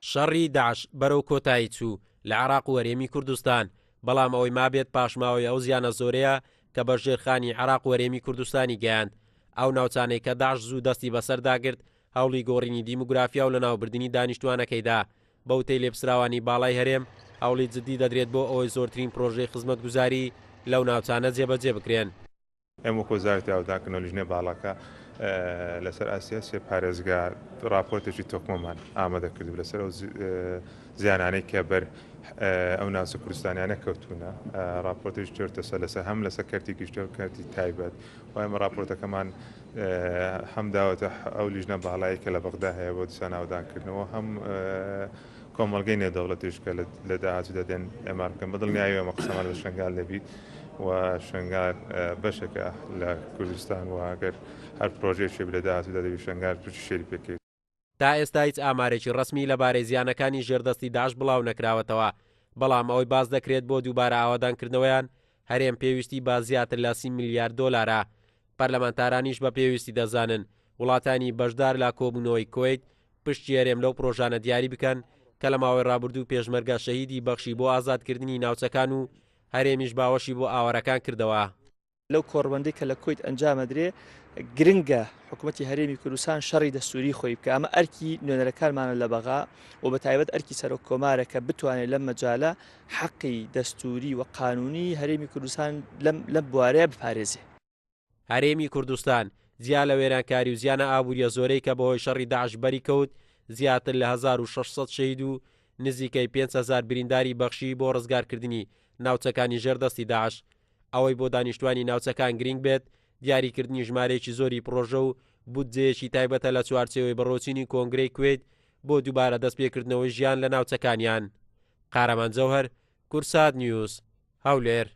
شەڕی داعش بەرەو کۆتایی چوو لە عێراق و هەرێمی کوردستان، بەڵام ئەوەی مابێت پاشماوەی ئەو زیانە زۆرەیە کە بە ژێرخانی عێراق و هەرێمی کوردستانی گەیاند. ئەو ناوچانەی کە داعش زوو دەستی بەسەردا گرت، هەوڵی گۆڕینی دیموگرافیا و لەناوبردنی دانیشتووانەکەی دا. بە وتەی لێپسراوانی باڵای هەرێم، هەوڵی جددی دەدرێت بۆ ئەوەی زۆرترین پرۆژەی خزمەتگوزاری لەو ناوچانە جێبەجێ بکرێن. ئێمە وەک وەزارەتی ئاوەدانکردنەوە لیژنەی باڵاکە لەسەر ئاستی هەر سێ پارێزگا ڕاپۆرتێکی تۆکمەمان ئامادە کردو لەسەر ئەو زیانانەی کە بەر ئەو ناوچە کوردستانیانە کەوتونە ڕاپۆرتێکی تێرتەسە لەسەر هەم لەسەر کەرتی گشتی و کەرتی تایبەت و ئێمە ڕاپۆرتەکەمان هەم داوەتە ئەو لیژنە باڵایی کە لە بەغدا هەیە بۆ دیسان ئاوەدانکردنەوە هەم کۆمەڵگەی نێودەوڵەتیش کە لە داهاتوودا دێن ئێمار بکەن بە دڵنیایی ئێمە قسەمان لە شنگال دەبیت و شنگال بەشێکە لە کوردستان و ئەگەر هەر پرۆژەیەکی لە داهاتوودا دەبی شنگال پشتی شێری پێکەوێت. تا ئێستا هیچ ئامارێکی ڕەسمی لەبارەی زیانەکانی ژێردەستی داعش بڵاونەکراوەتەوە، بەڵام ئەوەی باس دەکرێت بۆ دووبارە ئاوەدانکردنەوەیان هەرێم پێویستی بە زیاتر لە 30 ملیار دۆلارە. پەرلەمانتارانیش بە پێویستی دەزانن وڵاتانی بەشدار لە کۆبوونەوەی کوەیت پشکی هەرێم لەو پرۆژانە دیاری بکەن کە لە ماوەی ڕابردوو پێشمەرگە شەهیدی بەخشی بۆ ئازادکردنی ناوچەکان و هەرێمیش باوەشی بۆ ئاوارەکان کردەوە. لەو کۆڕبەندەی کە لە کوەیت ئەنجام ئەدرێ گرنگە حکوومەتی هەرێمی کوردستان شەڕی دەستوری خۆی بکە ئەمە ئەرکی نوێنەرەکانمانە لە بەغا و بە تایبەت ئەرکی سەرۆک کۆمارە کە بتوانێت لەم مەجالە حەقی دەستوری و قانونی هەرێمی کوردستان لەم لەم بوارەیە بپارێزێ. هەرێمی کوردستان، جیا لە وێرانکاری و زیانە ئابوورییە زۆرەی کە بەهۆی شەڕی داعش بەری کەوت، زیاتر لە 1600 شەهید و نزیکەی 5000 برینداری بەخشی بۆ ڕزگارکردنی ناوچەکانی ژێر دەستی داعش. ئەوەی بۆ دانیشتوانی ناوچەکان گرینگ بێت، دیاریکردنی ژمارەیەکی زۆری پڕۆژە و بودجەیەکی تایبەتە لە چوارچێوەی بەڕێوەچوونی کۆنگرەی کوەیت بۆ دووبارە دەستپێکردنەوەی ژیان لە ناوچەکانیان. قارەمان جەوهەر، کوردسات نیوز، هەولێر.